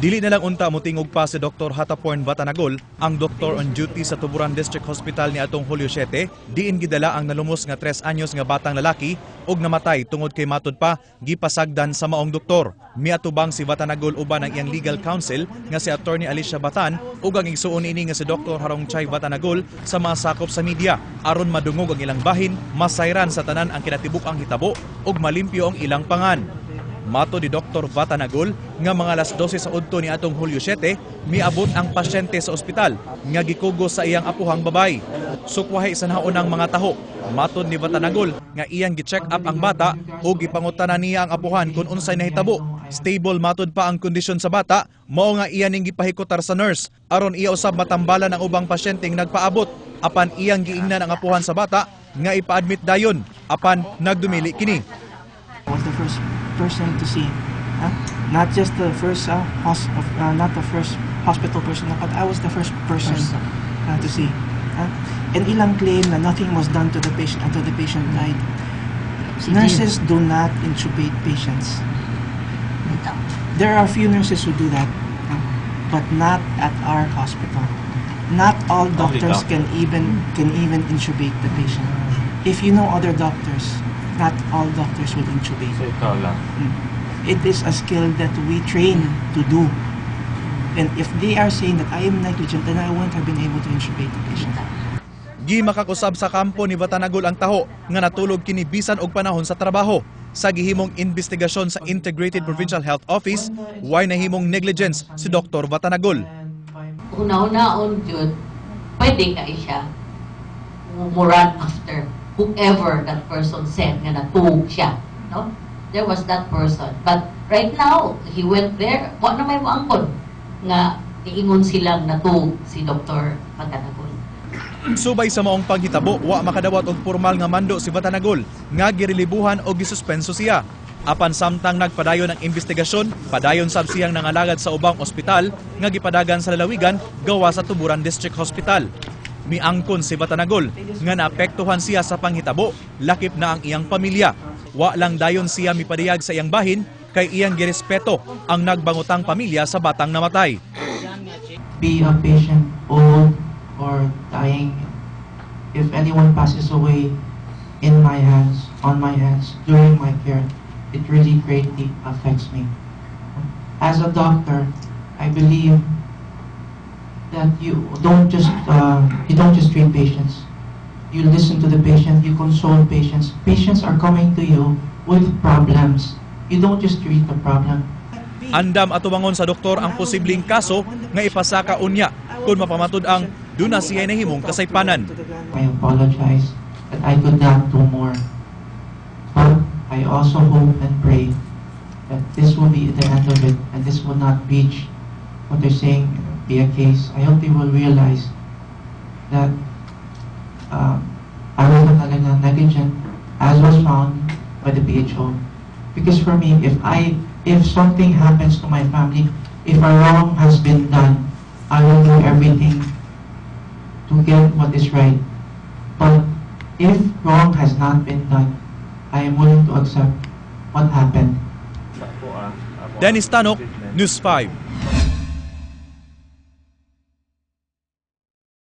Dili na lang unta motingog pa si Dr. Hataporn Vatanagol, ang doktor on duty sa Tuburan District Hospital ni atong Hulyo 7, diin gidala ang nalumos nga 3 anyos nga batang lalaki ug namatay tungod kay matud pa gipasagdan sa maong doktor. Miatubang si Vatanagol uban ang iyang legal counsel nga si Attorney Alicia Batan ug ang igsuon niini nga si Dr. Harong Chay Vatanagol sa mga sakop sa media aron madungog ang ilang bahin, masayran sa tanan ang kinatibuk-ang hitabo ug malimpyo ang ilang pangan. Matod ni Dr. Vatanagol nga mga alas 12 sa udto ni atong Hulyo 7, miabot ang pasyente sa ospital nga gikugo sa iyang apuhang babay. Sukwahi sa naunang mga taho. Matod ni Vatanagol nga iyang gi-check up ang bata ug gipangutana niya ang apuhan kung unsay nahitabo. Stable matod pa ang kondisyon sa bata, mao nga iya ning gipahikutar sa nurse aron iya usab matambalan ang ubang pasyenteng nagpaabot. Apan iyang giingnan ang apuhan sa bata nga ipa-admit dayon apan nagdumili kini. I was the first person to see. Huh? Not just the first not the first hospital person, but I was the first person to see. Huh? And ilang claim na nothing was done to the patient until the patient died. Nurses do not intubate patients. There are few nurses who do that, huh? But not at our hospital. Not all doctors can even intubate the patient. If you know other doctors, not all doctors will intubate. So ikaw lang. It is a skill that we train to do. And if they are saying that I am negligent, then I wouldn't have been able to intubate the patient. Gimakak-usab sa kampo ni Vatanagol ang taho nga natulog kini bisan og panahon sa trabaho. Sa gihimong investigasyon sa Integrated Provincial Health Office, way nahimong negligence si Dr. Vatanagol. Una-unaon jud, pwede kay siya mo run after whoever that person said nga natuog siya, no? There was that person, but right now he went there, wa na may moangkon nga niingon silang natuog si Dr. Vatanagol. Subay sa maong paghitabo, wa makadawat og formal nga mando si Vatanagol nga girelibuhan o gisuspenso siya. Apan samtang nagpadayon ang investigasyon, padayon sab siyang nangalagad sa ubang ospital nga gipadagan sa lalawigan gawa sa Tuburan District Hospital. Miangkon si Vatanagol nga naapektuhan siya sa panghitabo, lakip na ang iyang pamilya. Wa lang dayon siya mipadayag sa iyang bahin kay iyang girespeto ang nagbangutang pamilya sa batang namatay. Be a patient, old or dying, if anyone passes away in my hands, on my hands, during my care, it really greatly affects me. As a doctor, I believe that you don't just treat patients. You listen to the patient, you console patients. Patients are coming to you with problems. You don't just treat the problem. Andam atubangon sa doktor ang posibleng kaso nga ipasaka unya kung mapamatud-ang duna siya nahimong kasaypanan. I apologize that I could not do more. But I also hope and pray that this will be the end of it and this will not reach what they're saying be a case. I hope they will realize that I was not talaga negligent, as was found by the PHO. Because for me, if something happens to my family, if a wrong has been done, I will do everything to get what is right. But if wrong has not been done, I am willing to accept what happened. Dennis Tanok, News 5.